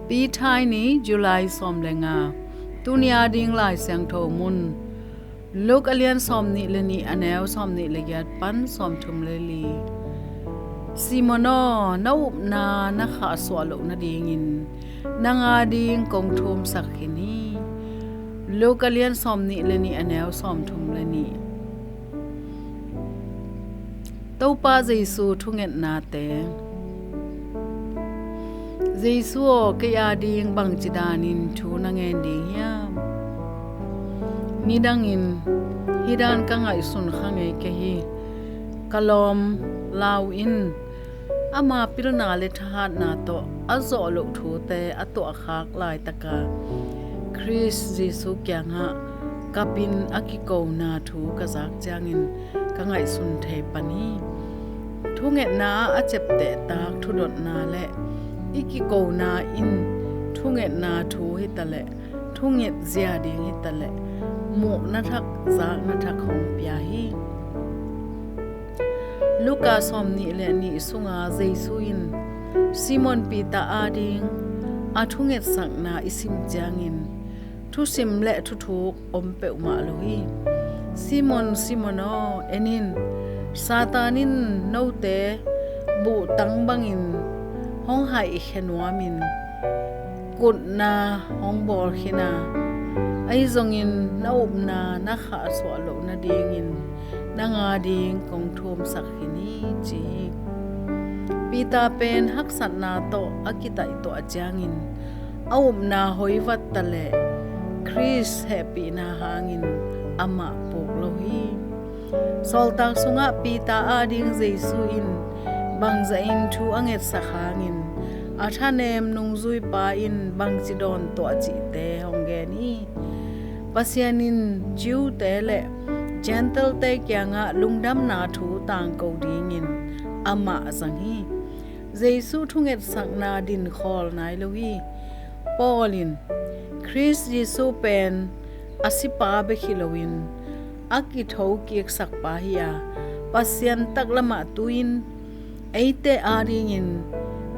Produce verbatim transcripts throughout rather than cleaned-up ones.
Pithai ni, July sawm le nga. Tuni a ding Lai Siangtho mun, Luke a lian sawm nih le nih, a neu sawm nih le giat pan sawm thum le li. Simon aw, na upna na khahsuah loh nadingin nang a ding kong thumsak khin hi. Luke a lian sawm nih le nih, a neu sawm thum le nih. Topa Jesu thungetnate. Jesu aw, kei a ding bangci danin thu na ngen ding hiam? Nidangin hih dan ka ngaihsun kha ngei kei hi. Ka lawm Lau in ama pilna le thahatna tawh a zawh loh thute a tuahkhak laitaka Khrist Jesu kiangah kapin a kikona thu ka zak ciangin ka ngaihsun thei pan hi. Thungetna ah a ciaptehtak thudotna le i kikona in thungetna thu hitaleh thunget zia ding hitaleh muhna thak, zakna thak hong pia hi. Luka sawm nih le nih sunga Jesu in Simon Peter a ding a thungetsakna i sim ciangin thusim le thuthuk om peuhmah lo hi. Simon, Simon aw, en in, Satan in note buhtang bangin hong haihkhia nuamin kutna hong bawl khin a, ahi zongin na upna na khahsuah loh nadingin nang a ding kong thumsak khin hi, ci hi. Peter pen haksatna tawh a kitaihtuah ciangin a upna hoih vat taleh Khrist hehpihna hangin amah puk lo hi. Sawltak sungah Peter a ding Jesu in bangzahin thu a ngetsak hangin a thanem nungzuipa in bangci dawntuah cihte hong gen hi. Pasian in Jew-te le Gentile-te kiangah lungdamna thu tangko dingin amah zang hi. Jesu thungetsakna dinkhawl nai lo hi. Paul in Khrist Jesu pen a sipa bek hi loin a kithokiksak pa hi a, Pasian taklamah tu-in eite adingin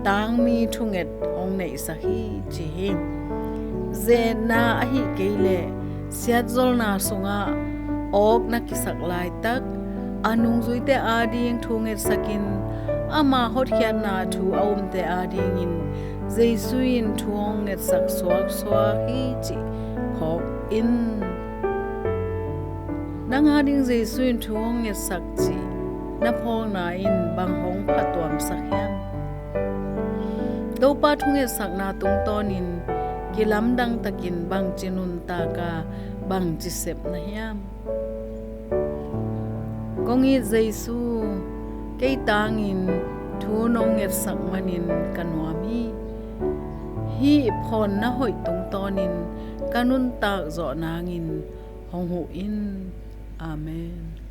tangmi thunget hong neihsak hi, ci hi. Ze-etna ahih kei leh siatzolna sungah awk na kisak laitak a nungzuite ading thu ngetsakin ama hotkhiatna thu a umte adingin Jesu in thu hong ngetsak suaksuak hi cih phawk in. Nang ading Jesu in thu hong ngetsak cih na phawkna in bang hong phatuamsak hiam? Topa thungetsakna tungtawnin kilamdang takin bangci nuntak a, bangci sep na hiam? Kong it Jesu, kei tangin thu nong ngetsak manin ka nuam hi. Hih phawnna hoih tungtawnin ka nuntak zawh nangin hong huh in. Amen.